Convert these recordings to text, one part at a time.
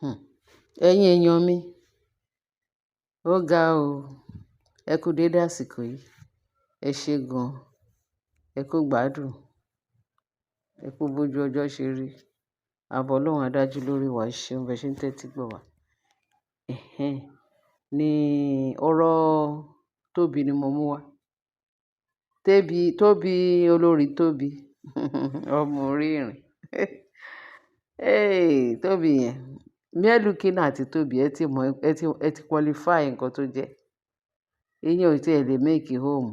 Ẹ̀yin èèyàn mi, ó ga o. Ẹ kú dédé àsìkò yìí. Ẹ ṣe gan. Ẹ kú gbádùn. Ẹ kú bójú ọjọ́ ṣe rí. Àbọ̀ Ọlọ́run á dájú lórí wa. Ẹ ṣeun bẹ ṣe ń tẹ́tí gbọ̀ wá. Ẹ̀hẹn. Ní ọ̀rọ̀ Tóbi ni mo mú wá. Tóbi, Tóbi, olórí Tóbi. Ọmọ orí ìrìn. Hey, Tóbi yẹn. Mere looking at Tóbi, ẹ ti mọ̀, ẹ ti qualify nǹkan tó jẹ́. Ìyẹn ò tí ẹ lè make home.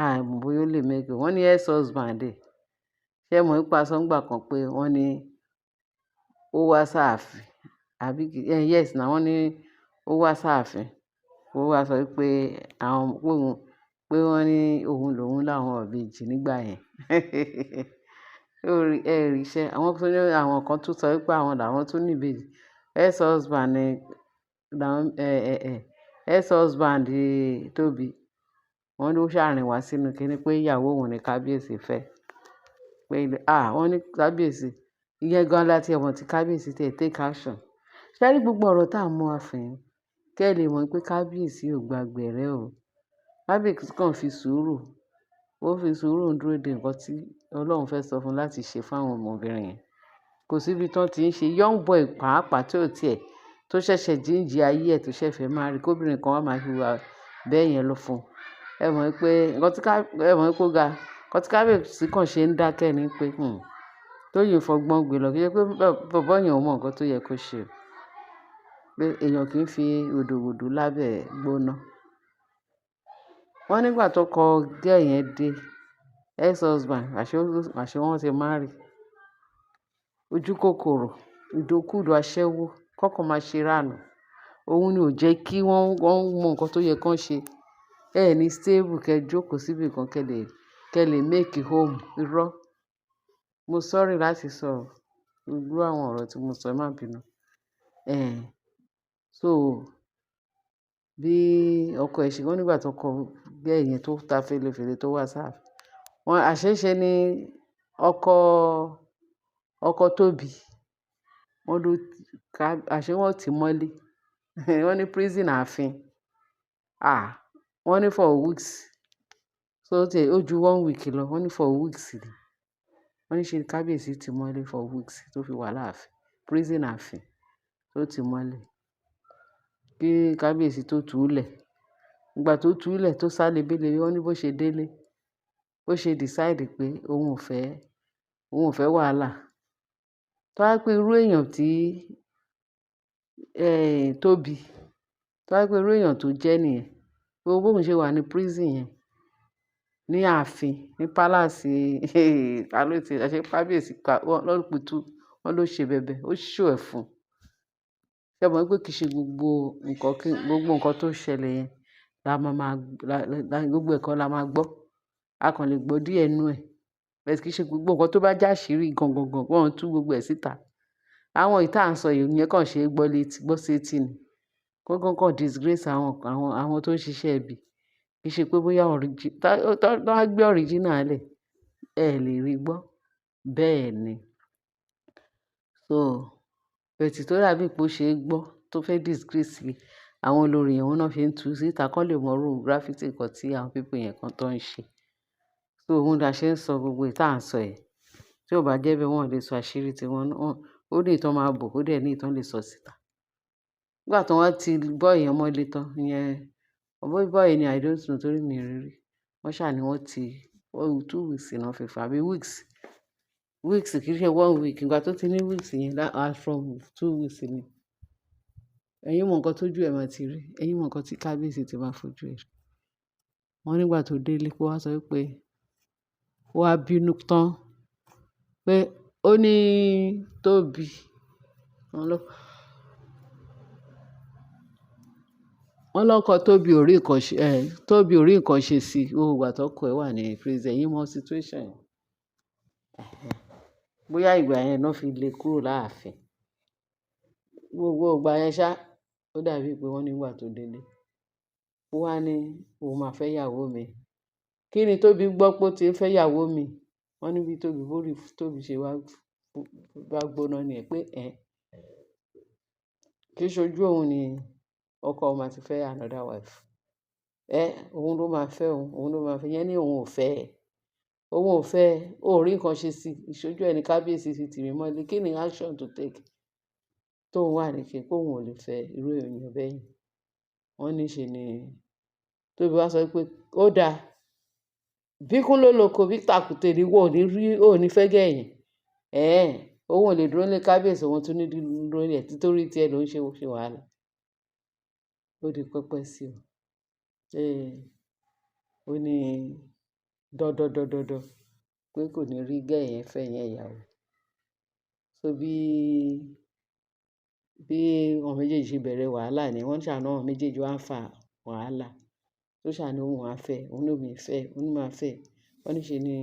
A mọ̀ bóyá ó lè make home. Wọ́n ní ex-husband ẹ̀. Ṣé ẹ mọ̀ wípé a sọ nígbà kan pé wọ́n ní ó wá sáàfin, àbí kí, yes na wọ́n ní ó wá sáàfin. Ó wá sọ wípé àwọn, pé òun, pé wọ́n ní òun lòun láwọn ìbejì nígbà yẹn. Ó rí, ẹ rí iṣẹ́. Àwọn tó ní àwọn kan tún sọ wípé àwọn làwọn tún ní ìbejì. Ex-husband ni, ex-husband Tóbi. Wọ́n ló ṣàrìn wá sínú kíní pé ìyàwó òun ni kábíyèsí fẹ́. Pé, ah, wọ́n ní kábíyèsí. Ìyẹn gan láti ẹ mọ̀ tí kábíyèsí tẹ̀ take action. Ṣé ẹ rí gbogbo ọ̀rọ̀ tí à ń mú wá fún yín? Kí ẹ lè mọ̀ pé kábíyèsí ò gba gbẹ̀rẹ́ o. Kábíyèsí kàn fi sùúrù. Ó fi sùúrù ń dúró de nǹkan tí Ọlọ́run fẹ́ sọ fún láti ṣe fún àwọn ọmọbìnrin yẹn. Kò sí ibi tí wọ́n ti ń ṣe young boy pàápàá tí ò tí ẹ̀, tó ṣẹ̀ṣẹ̀ jíǹjí ayé ẹ̀ tó ṣẹ̀ fẹ́ marry, kí obìnrin kan wá máa hùwà bẹ́ẹ̀ yẹn lọ fún un. Ẹ mọ̀ wípé nǹkan tí ká, ẹ mọ̀ wípé ó ga. Nǹkan tí kábíyèsí kàn ṣe ń dákẹ́ ni pé, Tóyìn fọgbọ́n gbé lọ. Kì í ṣe pé bọ̀bọ́ yẹn ò mọ nǹkan tó yẹ kó ṣe. Pé èèyàn kì í fi wòdòwòdò lábẹ́ gbóná. Wọ́n nígbà tó kọ girl yẹn dé, ex-husband, àṣé wọ́n ti marry. Ojúkòkòrò, ìdókúdò aṣẹ́wó, kọ́kọ́ máa ṣe ránù. Òun ni ò jẹ́ kí wọ́n mọ nǹkan tó yẹ kí wọ́n ṣe. Ẹ ní stable kí ẹ jókòó síbi kan kí ẹ lè make home. Irọ́. Mo sorry láti sọ gbogbo àwọn ọ̀rọ̀ tí mo sọ, ẹ má bínú. So bí ọkọ ẹ̀ ṣe, wọ́n nígbà tó kọ girl yẹn tó ta fèlèfèlè tó wá sáàfin. Wọ́n àṣé ní ọkọ Tóbi. Wọ́n ló ká, àṣé wọ́n ti mọ́lé. Wọ́n ní prison ààfin. Ah! Wọ́n ní for weeks. So ó ti, ó ju one week lọ. Wọ́n ní for weeks ni. Wọ́n ní ṣe kábíyèsí ti mọ́lé for weeks tó fi wà láàfin. Prison ààfin tó ti mọ́lé. Kí kábíyèsí tó tú u lẹ̀. Ìgbà tó tú u lẹ̀ tó sá lebéle, wọ́n ní bó ṣe délé. Bó ṣe decide pé òun ò fẹ́ wàhálà. Tó bá jẹ́ pé irú èèyàn tí, Tóbi, tó bá jẹ́ pé irú èèyàn tó jẹ́ nìyẹn. Gbogbo bóun ṣe wà ní prison yẹn, ní ààfin, ní palace, ta ló ti, àṣé kábíyèsí ká, wọ́n ló pitú, wọ́n ló ṣe bẹbẹ, ó show ẹ̀ fún. Ṣé ẹ mọ̀ wípé kì í ṣe gbogbo nǹkan kí, gbogbo nǹkan tó ṣẹlẹ̀ yẹn la máa máa, la, gbogbo ẹ̀kọ́ la máa gbọ́. A kàn lè gbọ́ díẹ̀ nínú ẹ̀. But kì í ṣe gbogbo nǹkan tó bá jàṣírí gan gan gan, wọ́n ń tú gbogbo ẹ̀ síta. Àwọn èyí tí à ń sọ yìí, ìyẹn kàn ṣe é gbọ́ létí, gbọ́ sí etí ni. Kó kàn disgrace àwọn tó ń ṣiṣẹ́ ibi. Kì í ṣe pé bóyá tó bá gbé original lẹ̀, ẹ lè rí gbọ́. Bẹ́ẹ̀ ni. So, but tó dàbí pé ó ṣe é gbọ́ tó fẹ́ disgrace àwọn olórí yẹn, òun náà fi ń tú síta kó lè mọ irú gravity nǹkan tí àwọn people yẹn kan tó ń ṣe. So òun la ṣe ń sọ gbogbo èyí tí à ń sọ yìí. Tí ó bá jẹ́ bẹ́ẹ̀, wọ́n ò lè sọ àṣírí tí wọn. Ó ní èyí tó máa bò, ó dẹ̀ ní èyí tó lè sọ síta. Nígbà tí wọ́n ti boy yẹn mọ́lé tán, ìyẹn, boy ni I don't know torí mi ò rí rí. Wọ́n ṣà ní wọ́n ti, 2 weeks ni wọ́n fi fà bí weeks. Weeks kì í ṣe one week. Ìgbà tó ti ní weeks yẹn, that from 2 weeks ni. Ẹ̀yin mọ nǹkan tó ju ẹ̀ máa ti rí. Ẹ̀yin mọ nǹkan tí kábíyèsí ti máa fojú ẹ̀ rí. Wọ́n nígbà tó délé, pé wọ́n sọ wípé ó wá bínú tán pé ó ní Tóbi. Wọ́n lọ́kọ Tóbi ò rí nǹkan ṣe, Tóbi ò rí nǹkan ṣe sí gbogbo ìgbà tó ọkọ ẹ̀ wà ní prison. Ẹ̀yin mọ situation yẹn. Bóyá ìgbà yẹn náà fi lé kúrò láàfin. Gbogbo ìgbà yẹn ṣá, ó dàbí pé wọ́n nígbà tó délé. Ó wá ní òun máa fẹ́ ìyàwó mi. Kí ni Tóbi gbọ́ pé ó ti ń fẹ́ ìyàwó mi? Wọ́n ní bí Tóbi, bórí Tóbi ṣe wá, bá gbóná ni ẹ pé ẹ́. Kì í ṣojú òun ni ọkọ òun máa ti fẹ́ another wife. Ẹ́, òun ló máa fẹ́ òun, òun ló máa fẹ́. Ìyẹn ní òun ò fẹ́ ẹ. Òun ò fẹ́ ẹ. Ó rí nǹkan ṣe sí i. Ìṣojú ẹni kábíyèsí fi tì mí mọ́lé. Kí ni action to take? Tóun wà ní kí òun ò lè fẹ́ irú èèyàn bẹ́ẹ̀ yẹn. Wọ́n ní ṣe ni Tóbi wá sọ pé ó dáa. Bíkún ló lóko bí tàkùté ni ìwọ ò ní rí, ò ní fẹ́ girl yẹn. Ẹ́n, òun ò lè dúró nílé kábíyèsí, òun tún ní dúró nílé ẹ̀ títorí tí ẹ ló ń ṣe wàhálà. Ó di pẹpẹ sí o. Ee, ó ní dandan, dandan, dandan pé kò ní rí girl yẹn fẹ́ yẹn ìyàwó. So bí àwọn méjèèjì ṣe bẹ̀rẹ̀ wàhálà ni wọ́n ṣà náà àwọn méjèèjì wá ń fa wàhálà. Tó ṣà ní òun á fẹ́, òun ní òun fẹ́, òun máa fẹ́. Wọ́n ní ṣe ni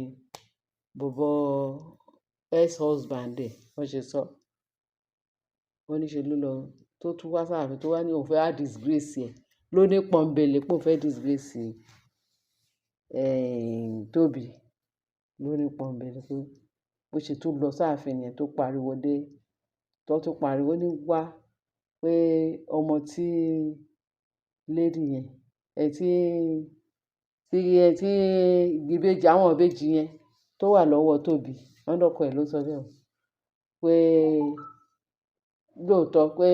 bọ̀bọ́ ex-husband ẹ̀, wọ́n ṣe sọ. Wọ́n ní ṣe ló lọ tó tún wá sáàfin tó wá ní òun fẹ́ wá disgrace ẹ̀. Ló ní pọ́nńbélé pé òun fẹ́ disgrace, Tóbi. Ló ní pọ́nńbélé pé bó ṣe tún lọ sáàfin yẹn tó pariwo dé, tó tún pariwo ní wá pé ọmọ tí lady yẹn, ẹ tí ìbejì, àwọn ìbejì yẹn tó wà lọ́wọ́ Tóbi. Wọ́n lọ́kọ ẹ̀ ló sọ bẹ́ẹ̀ o. Pé lóòótọ́ pé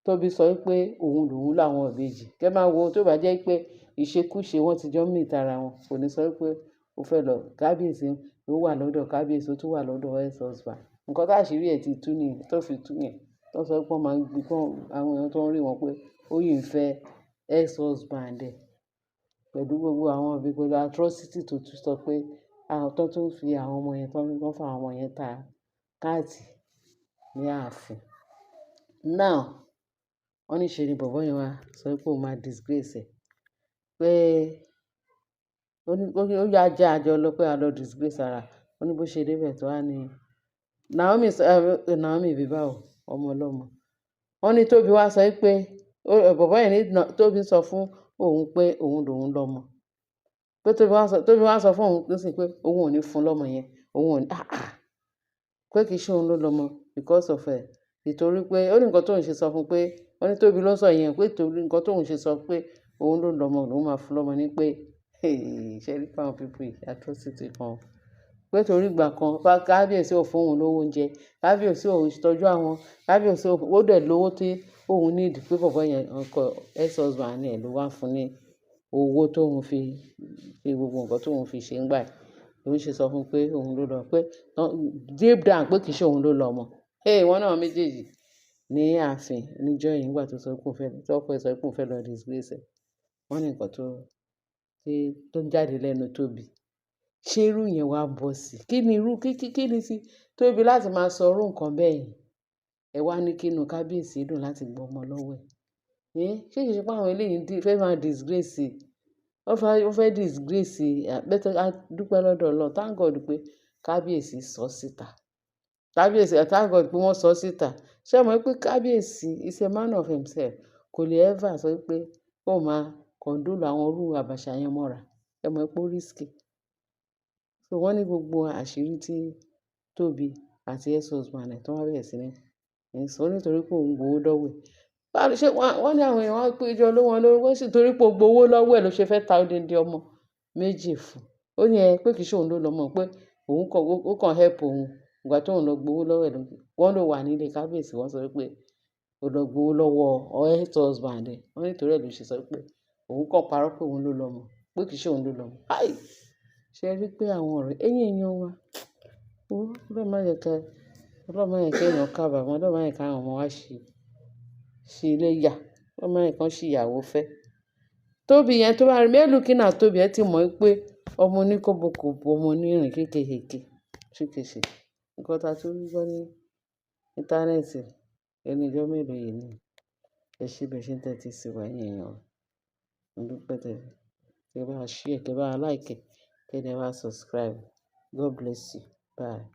Tóbi sọ wípé òun lòun láwọn ìbejì. Kẹ́ máa wo tó bá jẹ́ pé ìṣekúṣe wọ́n ti jọ meet ara wọn, kò ní sọ wípé ó fẹ́ lọ kábíyèsí, ó wà lọ́dọ̀ kábíyèsí, ó tún wà lọ́dọ̀ ex-husband. Nǹkan tí àṣírí ẹ̀ ti tú ni, tó fi tú yẹn. Tó sọ pé wọ́n máa ń gbé fún àwọn èèyàn tó ń rí wọn pé ó yìí ń fẹ́ ex-husband ẹ̀ pẹ̀lú gbogbo àwọn pẹ̀lú atrocity tó tún sọ pé àwọn tó tún fi àwọn ọmọ yẹn, tó ń fún àwọn ọmọ yẹn ta káàtì ní ààfin. Now, wọ́n ní ṣe ni bọ̀bọ́ yẹn wá sọ pé òun máa disgrace ẹ̀. Pé ó yá jẹ́ àjọ lọ pé a lọ disgrace ara. Ó ní bó ṣe dé bẹ̀ tó wá ní Naomi sọ, Naomi bí báwo, ọmọ ọlọ́mọ. Wọ́n ní Tóbi wá sọ pé bọ̀bọ́ yẹn ní Tóbi sọ fún òun pé òun lòun lọ́mọ. Pé Tóbi wá sọ fún òun nísìnyí pé òun ò ní fún lọ́mọ yẹn. Òun ò ní, ah ah. Pé kì í ṣe òun ló lọ́mọ because of ẹ̀. Nítorí pé ó ní nǹkan tó ń ṣe sọ fún pé, wọ́n ní Tóbi ló sọ yẹn pé torí nǹkan tó ń ṣe sọ pé òun ló lọ́mọ, òun máa fún lọ́mọ ní pé, hey, ṣé rí pé àwọn people yìí atrocity kan. Pé torí ìgbà kan kábíyèsí ò fún òun lówó oúnjẹ, kábíyèsí ò tọ́jú àwọn, kábíyèsí ó dẹ̀ lówó tí òun need pé bọ̀bọ́ yẹn ọkọ ex-husband ẹ̀ ló wá fún ní owó tó ń fi ṣe gbogbo nǹkan tó ń fi ṣe nígbà yẹn. Ló ń ṣe sọ fún pé òun ló lọ pé deep down pé kì í ṣe òun ló lọ́mọ. Hey, wọ́n náà méjèèjì ní ààfin níjọ́ yẹn nígbà tó sọ pé òun fẹ́, tí ọkọ ẹ̀ sọ pé òun fẹ́ lọ disgrace ẹ̀. Wọ́n ní nǹkan tó ń jáde lẹ́nu Tóbi. Ṣé irú yẹn wá bọ́ sí? Kí ni irú, kí ni sí Tóbi láti máa sọ irú nǹkan bẹ́ẹ̀ yẹn? Ẹ wá ní kí inú kábíyèsí dùn láti gba ọmọ lọ́wọ́ ẹ̀. Ṣé kì í ṣe pé àwọn eléyìí fẹ́ máa disgrace, wọ́n fẹ́ disgrace, better a dúpẹ́ lọ́dọ̀ Ọlọ́run. Thank God pé kábíyèsí sọ síta. Kábíyèsí, thank God pé wọ́n sọ síta. Ṣé ẹ mọ̀ pé kábíyèsí is a man of himself. Kò lè ever sọ pé ó máa condole àwọn irú àbàṣà yẹn mọ́ra. Ẹ mọ̀ pé ó risky. So wọ́n ní gbogbo àṣírí tí Tóbi àti ex-husband ẹ̀ tó wá bẹ̀rẹ̀ sí ní sọ nítorí pé òun gbowó lọ́wọ́ ẹ̀. Báwo ṣe wọ́n ní àwọn èèyàn wọ́n péjọ lé wọn lórí, wọ́n sì torí pé ó gbowó lọ́wọ́ ẹ̀ ló ṣe fẹ́ ta odindi ọmọ méjì fún. Ó ní ẹ pé kì í ṣe òun ló lọ́mọ, pé òun kàn, ó kàn help òun ìgbà tó ń lọ gbowó lọ́wọ́ ẹ̀ ló. Wọ́n ló wà nílé kábíyèsí, wọ́n sọ wípé ó lọ gbowó lọ́wọ́ ex-husband ẹ̀. Wọ́n ní torí ẹ̀ ló ṣe sọ pé òun kàn parọ́ pé òun ló lọ́mọ, pé kì í ṣe òun ló lọ́mọ. Ai! Ṣé ẹ rí pé àwọn ọ̀rẹ́ ẹ̀yin èèyàn wa, ó, Ọlọ́run má jẹ́ kí èèyàn kábàámọ̀, Ọlọ́run má jẹ́ kí àwọn ọmọ wa ṣe iléyà, Ọlọ́run má jẹ́ kí wọ́n ṣì ìyàwó fẹ́. Tóbi yẹn tó bá rí, mere looking at Tóbi, ẹ ti mọ̀ pé ọmọ oníkóbókòbó, ọmọ onírìn kéékèèké, ṣékeṣe. Nǹkan tí a tún rí gbọ́ ní íńtánẹ́ẹ̀tì lẹ́nu ijọ́ mélòó yìí ni. Ẹ ṣé bí ẹ ṣe ń tẹ́tí sí wa ẹ̀yin èèyàn wa. Mo dúpẹ́ tẹ bá wa share, kẹ bá wa like, kẹ dẹ̀ bá wa subscribe. God bless you. Bye.